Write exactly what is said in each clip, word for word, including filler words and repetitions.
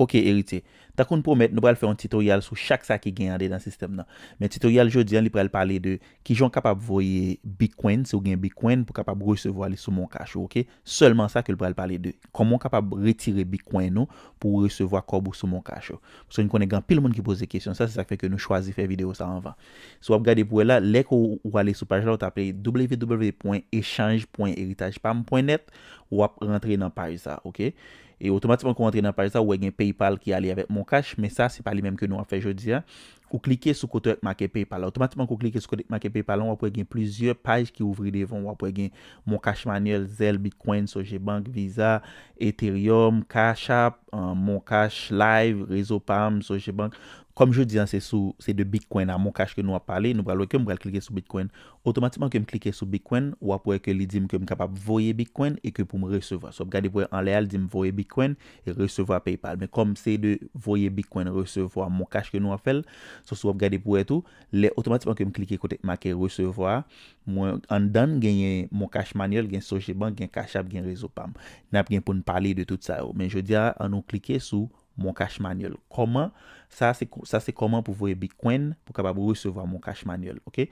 Ok, Eritye. Tankou n pwomèt, nou pral fè yon titoryal sou chak sa ki gen andedan sistèm nan. Men titoryal jodi an, li pral pale de kijan w kapab voye Bitcoin, si w gen Bitcoin, pou kapab resevwa li sou Moncash ou, ok? Sèlman sa ke l pral pale de. Kòman w kapab retire Bitcoin ou pou w resevwa kòb ou sou Moncash ou. Paske n konnen gen anpil moun ki poze kesyon sa, se sa k fè ke nou chwazi fè videyo sa anvan. Si w ap gade pou wè la, lè ke w, w ale sou paj la, w tape w w w pwen echanj pwen eritaj pam pwen nèt, w ap rantre nan paj sa, ok? E otomatikman ke w rantre nan paj sa, w wè gen PayPal ki ale avèk Moncash, men sa, se pa li menm ke nou ap fè jodi a. Ou klike sou kote k make PayPal la. Otomatikman ke w klike sou kote k make PayPal la, w ap wè gen plizyè paj ki ouvri devan w. W ap wè gen Moncash Manuel, Zelle, Bitcoin, Sogebank, Visa, Ethereum, Cash App, uh, Moncash Live, Rezo Pam, Sogebank. Kòm jodi a, se sou, se de Bitcoin a Moncash ke nou ap pale, nou pral wè ke m pral klike sou Bitcoin. Otomatikman ke m klike sou Bitcoin, w ap wè ke li di m ke m kapab voye Bitcoin e ke pou m resevwa. So, w ap gade pou wè anlè a, li di m voye Bitcoin e resevwa PayPal. Men kòm se de voye Bitcoin, resevwa Moncash ke nou ap fè l, so, si w ap gade pou wè tou, lè otomatikman ke m klike kote k make resevwa, mwen anndan genyen Moncash Manuel, gen Sogebank, gen Cash App, gen Rezo Pam. N ap gen pou n pale de tout sa yo. Men jodi a, an nou klike sou Moncash Manuel. Kòman, sa se, sa se kòman pou voye Bitcoin pou kapab resevwa Moncash Manuel, ok?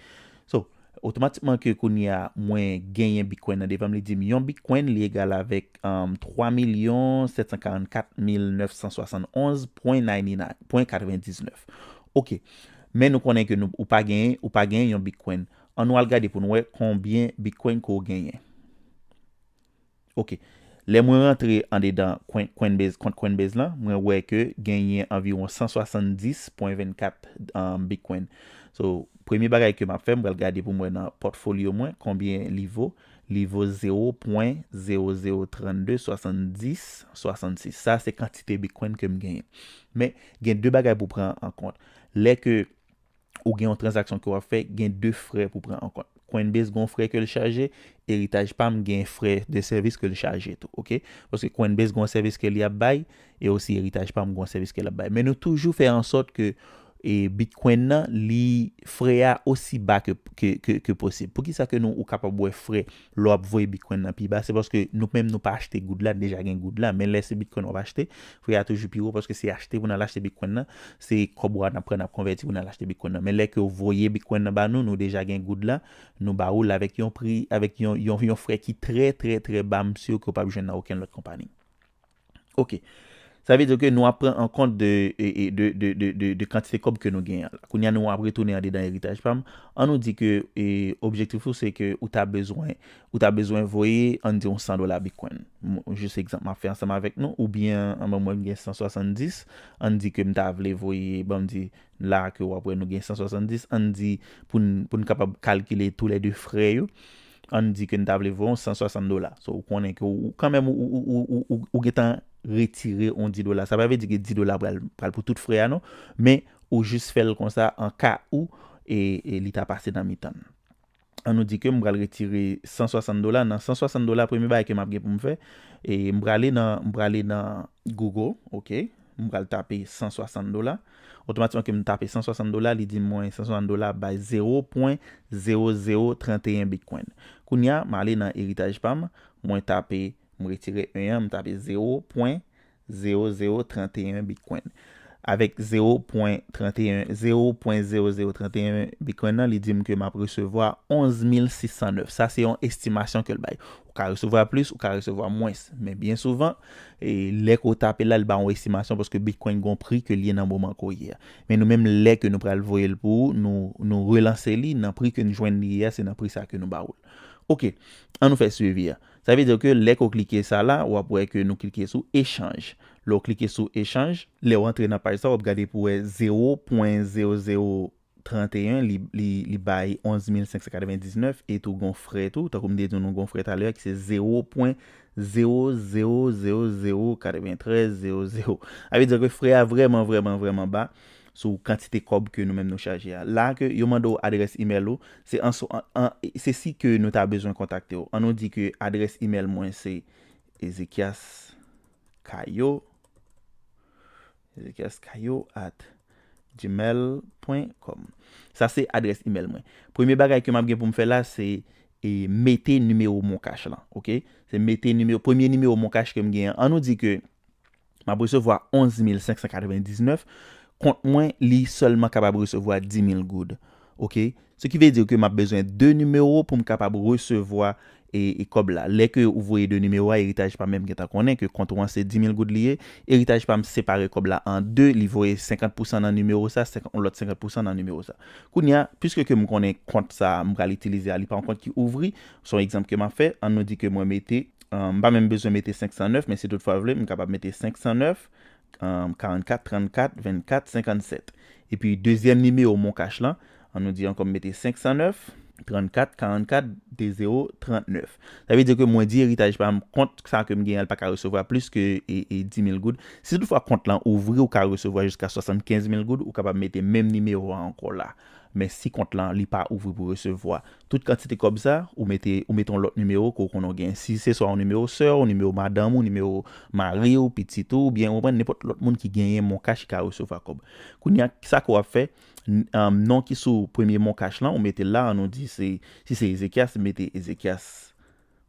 So, otomatikman ke kounye a, mwen genyen Bitcoin nan devan m, li di m yon Bitcoin, li egal avèk, um, twa milyon sèt san karannkat mil nèf san swasannonz pwen katrevendiznèf. Ok. Men nou konnen ke nou, ou pa genyen, ou pa genyen yon Bitcoin. An nou al gade pou nou wè konbyen Bitcoin ke w genyen. Ok. Lè mwen rantre andedan Coin-, Coinbase, kont Coinbase lan, mwen wè ke genyen anviwon san swasanndis pwen vennkat, um, Bitcoin. So, premye bagay ke m ap fè, m pral gade pou m wè nan pòtfolyo mwen konbyen li vo. Li vo zewo pwen zewo zewo trannde swasanndis swasannsis. Sa se kantite Bitcoin ke m genyen. Men, gen de bagay pou pran an kont. Lè ke ou gen yon tranzaksyon ke w ap fè, gen de frè pou pran an kont. Coinbase gen yon frè ke l chaje, Eritaj Pam gen frè de sèvis ke l chaje tou, ok? Paske Coinbase gen yon sèvis ke li ap bay, e osi Eritaj Pam gen yon sèvis ke l ap bay. Men nou toujou fè an sòt ke, e, Bitcoin nan, li, frè a osi ba ke, ke, ke, ke posib. Poukisa ke nou, ou kapab wè frè lè w ap voye Bitcoin nan pi ba? Se paske nou menm nou pa achte goud la, n deja gen goud la, men lè se Bitcoin w ap achte, frè a toujou pi wo paske se achte pou n al achte Bitcoin nan, se kòb ou a n ap pran, n ap konvèti pou n al achte Bitcoin nan. Men lè ke w voye Bitcoin nan ba nou, nou deja gen goud la, nou ba ou l avèk yon pri, avèk yon, yon, yon frè ki trè, trè, trè ba, m si ke w p ap jwenn nan okenn lòt konpayi. Ok. Sa vle di ke nou ap pran an kont de, e, e, de, de, de, de, de kantite kòb ke nou genyen an la. Kounye a nou ap retounen andedan Eritaj Pam. An nou di ke, e, objektif ou se ke ou ta bezwen, ou ta bezwen voye, ann di yon san dola Bitcoin. M-, jis egzanp, m ap fè ansanm avèk nou, oubyen, an, mwen, mwen gen san swasanndis, ann di ke m ta vle voye, ban m di, la ke w ap wè nou gen san swasanndis, ann di, pou n, pou n kapab kalkile toulède frè yo, ann di ke n ta vle voye yon san swasant dola. So, ou konnen ke ou, ou kanmenm, ou, ou, ou, ou, ou, ou gentan retire yon dis dola. Sa pa vle di ke dis dola pral, pral pou tout frè a, non, men ou jis fè l konsa an ka ou, e, e li ta pase nan mitan n. An nou di ke m pral retire san swasann dola. Nan san swasann dola, premye bagay ke m ap gen pou m fè, e m prale nan, m prale nan Google, ok? M pral tape san swasann dola. Otomatikman ke m tape san swasann dola, li di mwen san swasann dola bay zewo pwen zewo zewo trannteyen Bitcoin. Kounye a, m ale nan eritaj pa m, mwen tape, m retire en an, m tape zewo pwen zewo zewo trannteyen Bitcoin. Avèk zewo pwen trannteyen, zewo pwen zewo zewo trannteyen Bitcoin nan, li di m ke m ap resevwa onz mil sis san nèf. Sa se yon estimasyon ke l bay. Ou ka resevwa plis, ou ka resevwa mwens. Men byen souvan, e, lè ke w tape la, li ba yon estimasyon paske Bitcoin gen yon pri ke l ye nan moman ke w ye a. Men nou menm, lè ke nou pral voye l pou ou, nou, nou relanse li nan pri ke n jwenn li ye a, se nan pri sa ke nou ba ou l. Ok, an nou fè swivi a. Sa vle di ke lè ke w klike sa la, w ap wè ke nou klike sou echanj. Lè w klike sou echanj, lè w antre nan paj sa, w ap gade pou wè zewo pwen zewo zewo trannteyen, li, li, li bay onz mil senk san katrevendiznèf, e tou gon frè tou, tankou m te di nou gon frè talè a, ki se zewo pwen zewo zewo zewo zewo katreventrèz zewo zewo. Sa vle di ke frè a vrèman, vrèman, vrèman ba sou kantite kòb ke nou menm nou chaje a. La ke yo mande w adrès imèl ou, se an, an, an, se si ke nou ta bezwen kontakte w. An nou di ke adrès imèl mwen se Ezekias Cayo, ezekias cayo at gmail pwen com. Sa se adrès imèl mwen. Premye bagay ke m ap gen pou m fè la, se, e, mete nimewo Moncash lan, ok? Se mete nimewo, premye nimewo Moncash ke m genyen. An nou di ke m ap resevwa onz mil senk san katrevendiznèf. Kont mwen, li sèlman kapab resevwa dis mil goud. Oke? Se ki vle di ke m ap bezwen de nimewo pou m kapab resevwa e, e kòb la. Lè ke ou voye de nimewo a, Eritaj pa m gentan konnen ke kont ou an se dis mil goud li ye. Eritaj pa m separe kòb la an de, li voye senkant pousan nan nimewo sa, senkant, yon lòt senkant pousan nan nimewo sa. Kounye a, piske ke m konnen kont sa a m pral itilize a, li pa yon kont ki ouvri, se yon egzanp ke m ap fè, an nou di ke mwen mete, euh, m pa menm bezwen mete senk san nèf, men si toutfwa vle, m kapab mete senk san nèf, euh, karannkat, trannkat, vennkat, senkannsèt. Epi dezyèm nimewo MonCash lan, an nou di ankò m mete senk san nèf, trannkat, karannkat, de zewo, trannèf. Sa vle di ke mwen di Eritaj pa m kont sa ke m genyen an, l pa ka resevwa plis ke e, e dis mil goud. Si toutfwa kont lan ouvri, ou ka resevwa jiska swasannkenz mil goud, ou kapab mete menm nimewo a ankò la. Men si kont lan li pa ouvri pou resevwa tout kantite kòb sa, ou mete, ou mete yon lòt nimewo ke w konnen w gen. Si se swa yon nimewo sè w, nimewo madanm ou, nimewo mari w, pitit ou, oubyen ou konprann nenpòt lòt moun ki genyen MonCash ki ka resevwa kòb. Kounye a, sa ke w ap fè, n-, um, non ki sou premye MonCash lan, ou mete l la, an nou di se, si se Ezekias, mete Ezekias.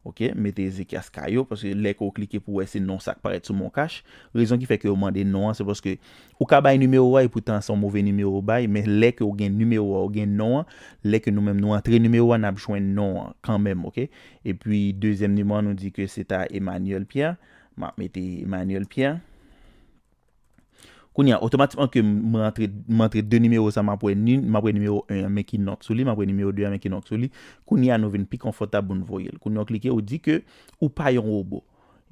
Oke, mete Ezekias Caillot, paske lè ke w klike pou w wè se non sa k parèt sou MonCash. Rezon ki fè ke yo mande non an, se paske ou ka bay nimewo a, e poutan se yon move nimewo ou bay, men lè ke w gen nimewo a, ou gen non an, lè ke nou menm nou antre nimewo a, n ap jwenn non an kanmenm, oke? Epi, dezyèm nimewo a, nou di ke se ta Emmanuel Pierre. M ap mete Emmanuel Pierre. Kounye a, otomatikman ke m rantre, m rantre de nimewo sa, m ap wè ni, m ap wè nimewo en an, men ki nòt sou li, m ap wè nimewo de a, men ki nòt sou li. Kounye a, nou vin pi konfòtab pou n voye l. Kounye a, w klike, ou di ke ou pa yon wobo.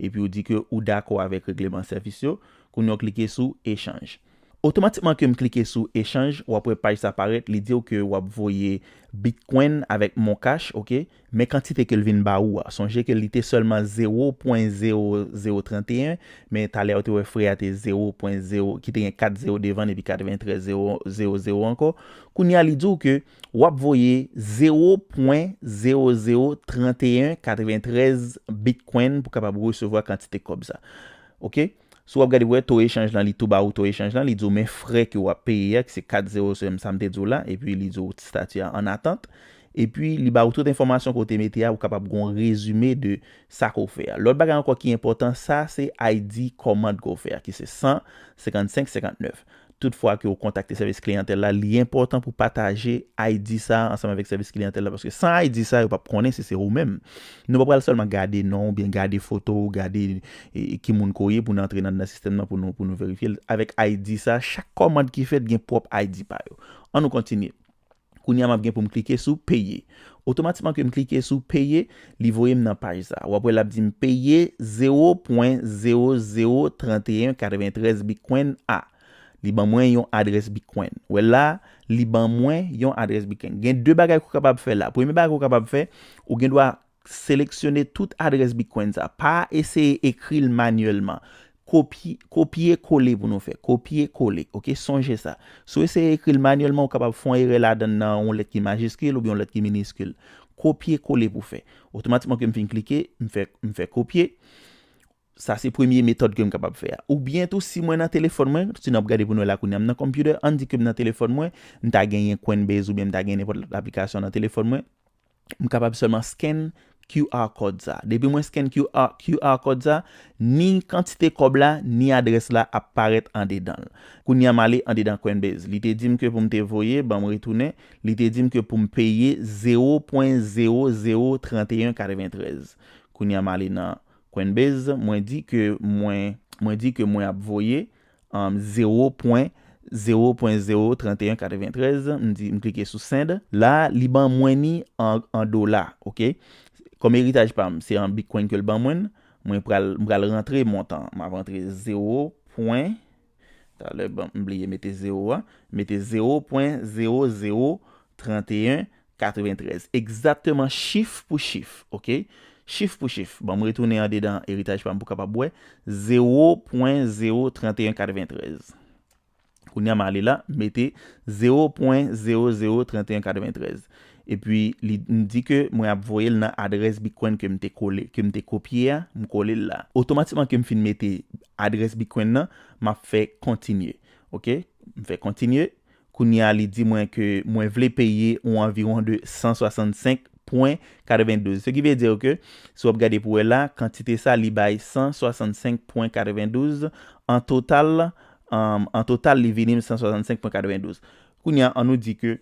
Epi ou di ke ou dakò avèk regleman sèvis yo. Kounye a, w klike sou echanj. Otomatikman ke m klike sou echanj, w ap wè paj sa parèt, li di w ke w ap voye Bitcoin avèk MonCash, oke? Men kantite ke l vin ba ou a. Sonje ke li te sèlman zewo pwen zewo zewo trannteyen, men talè ou te wè frè a te zewo pwen zewo, ki te gen kat zewo devan l epi katreventrèz zewo zewo zewo ankò. Kounye a, li di w ke w ap voye zewo pwen zewo zewo trannteyen katreventrèz Bitcoin pou kapab resevwa kantite kòb sa. Oke? Si w ap gade pou wè to echanj lan, li tou ba ou to echanj lan, li di w men frè ke w ap peye a, ki se kat zewo, se menm sa m te di w la, epi li di w stati a an atant. Epi li ba ou tout enfòmasyon ke w te mete a, ou kapab gen yon rezime de sa ke w fè a. Lòt bagay ankò ki enpòtan, sa se I D kòmand ke w fè a, ki se san senkannsenk senkannèf. Toutfwa ke w kontakte sèvis kliyantèl la, li enpòtan pou pataje I D sa a ansanm avèk sèvis kliyantèl la, paske san I D sa a, yo p ap konnen si se ou menm. Nou pa pral sèlman gade non w oubyen gade foto w, gade e, e ki moun ke w ye pou n antre nan, nan sistèm nan pou nou, pou nou verifye l. Avèk I D sa, chak kòmand ki fèt gen pwòp I D pa yo. Ann nou kontinye. Kounye a, m ap gen pou m klike sou peye. Otomatikman ke m klike sou peye, li voye m nan paj sa. W ap wè l ap di m peye zewo pwen zewo zewo trannteyen katreventrèz Bitcoin a. Li ban mwen yon adrès Bitcoin. Wè la, li ban mwen yon adrès Bitcoin. Gen de bagay ke w kapab fè la. Premye bagay ke w kapab fè, ou gen dwa seleksyone tout adrès Bitcoin sa. Pa eseye ekri l manyèlman. Kopye, kopye kole pou nou fè. Kopye kole. Oke, sonje sa. Si w eseye ekri l manyèlman, ou kapab fè yon erè ladan l nan yon lèt ki majiskil oubyen yon lèt ki miniskil. Kopye kole pou fè. Otomatikman ke m fin klike, m fè, m fè kopye. Sa se premye metòd ke m kapab fè a. Oubyen tou, si mwen nan telefòn mwen, si n ap gade pou nou wè la kounye a, m nan computer, ann di ke m nan telefòn mwen, m ta genyen Coinbase oubyen m ta genyen nenpòt lòt aplikasyon nan telefòn mwen, m kapab sèlman scan Q R code sa. Depi mwen scan Q R, Q R code sa, ni kantite kòb la, ni adrès la ap parèt andedan l. Kounye a m ale andedan Coinbase. Li te di m ke pou m te voye, ban m retounen, li te di m ke pou m peye zewo pwen zewo zewo trannteyen katreventrèz. Kounye a m ale nan Coinbase, mwen di ke mwen, mwen di ke mwen ap voye, um, zewo pwen zewo pwen zewo trannteyen katreventrèz, m di, m klike sou send. La, li ban mwen ni an, an dola, oke? Kòm eritaj pa m, se an Bitcoin ke l ban mwen, mwen pral, m pral rantre montan. M ap rantre zewo pwen, talè, bon, m bliye mete zewo a. Mete zewo pwen zewo zewo trannteyen katreventrèz. Egzakteman chif pou chif, oke? Chif pou chif. Bon, m retounen andedan eritaj pa m pou kapab wè. Zewo pwen zewo trannteyen katreventrèz. Kounye a m ale la, mete zewo pwen zewo zewo trannteyen katreventrèz. Epi, li m di ke mwen ap voye l nan adrès Bitcoin ke m te kole, ke m te kopye a, m kole l la. Otomatikman ke m fin mete adrès Bitcoin nan, m ap fè kontinye. Oke? M fè kontinye. Kounye a, li di mwen ke mwen vle peye yon anviwon de san swasannsenk pwen katrevendouz. Se ki vle di ke, si w ap gade pou wè la, kantite sa, li bay san swasannsenk pwen katrevendouz an total, um, an total, li vini m san swasannsenk pwen katrevendouz. Kounye a, an nou di ke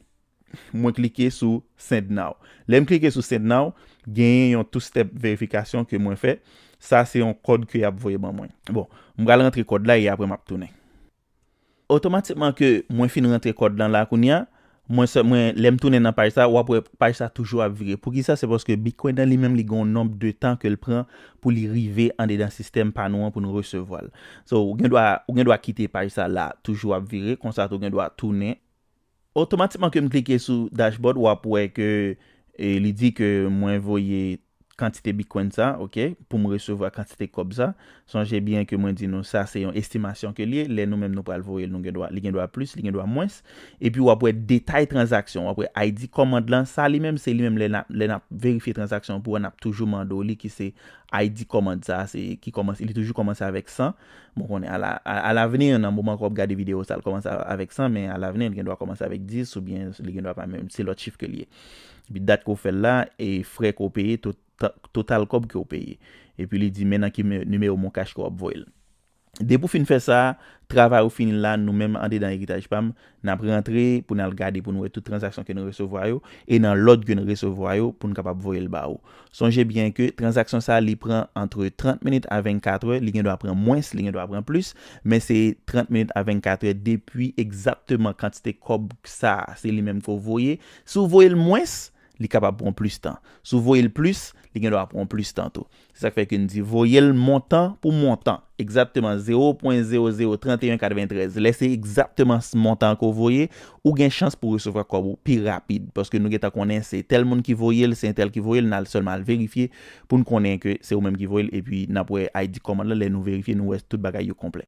mwen klike sou Send Now. Lè m klike sou Send Now, genyen yon two-step verifikasyon ke mwen fè. Sa se yon kòd ke y ap voye ban mwen. Bon, m pral rantre kòd la e apre m ap tounen. Otomatikman ke mwen fin rantre kòd lan la kounye a, mwen, mwen, lè m tounen nan paj sa, w ap wè paj sa toujou ap vire. Poukisa? Se paske Bitcoin nan li menm li gen yon nonb de tan ke l pran pou li rive andedan sistèm pa nou an pou n resevwa l. So, ou gen dwa, ou gen dwa kite paj sa la toujou ap vire, konsa tou ou gen dwa tounen. Otomatikman ke m klike sou dashboard, w ap wè ke e, li di ke mwen voye kantite Bitcoin sa, ok, pou m resevwa kantite kòb sa. Sonje byen ke mwen di nou sa se yon estimasyon ke li ye. Lè nou menm nou pral voye l, nou gen dwa, li gen dwa plis, li gen dwa mwens. Epi w ap wè detay tranzaksyon, w ap wè I D kòmand lan, sa li menm se li menm lè n ap, lè n ap verifye tranzaksyon pou wè n ap toujou mande w li ki se I D kòmand sa, se ki kòmanse, li toujou kòmanse avèk san. Bon, konnen a la, a, a lavni, nan moman ke w ap gade videyo sa, l kòmanse avèk san, men a lavni, li gen dwa kòmanse avèk dis oubyen li gen dwa pa menm, se lòt chif ke li ye. Epi dat ke w fè l la, e frè ke w peye, to-, ta-, total kòb ke w peye. Epi li di men nan ki me-, nimewo Mon Cash ke w ap voye l. Depi w fin fè sa, travay ou fini la, nou menm andedan Eritaj pa m, n ap rantre pou n al gade pou n wè tout tranzaksyon ke n resevwa yo, e nan lòd ke n resevwa yo pou n kapab voye l ba ou. Sonje byen ke tranzaksyon sa li pran antre trant minit a vennkatrè, li gen dwa pran mwens, li gen dwa pran plis, men se trant minit a vennkatrè depi egzakteman kantite kòb sa, se li menm ke w voye. Si w voye l mwens, li kapab pran plis tan. Si w voye l plis, li gen dwa pran plis tan tou. Se sa k fè ke n di voye l montan pou montan. Egzakteman zewo pwen zewo zewo trant e en katreventrèz. Lè se egzakteman s-, montan ke w voye, ou gen chans pou w resevwa kòb ou pi rapid. Paske nou gentan konnen se tèl moun ki voye l, se entèl ki voye l, n al sèlman al verifye pou n konnen ke se ou menm ki voye l, epi n ap wè I D kòmand lan, lè nou verifye, nou wè tout bagay yo konplè.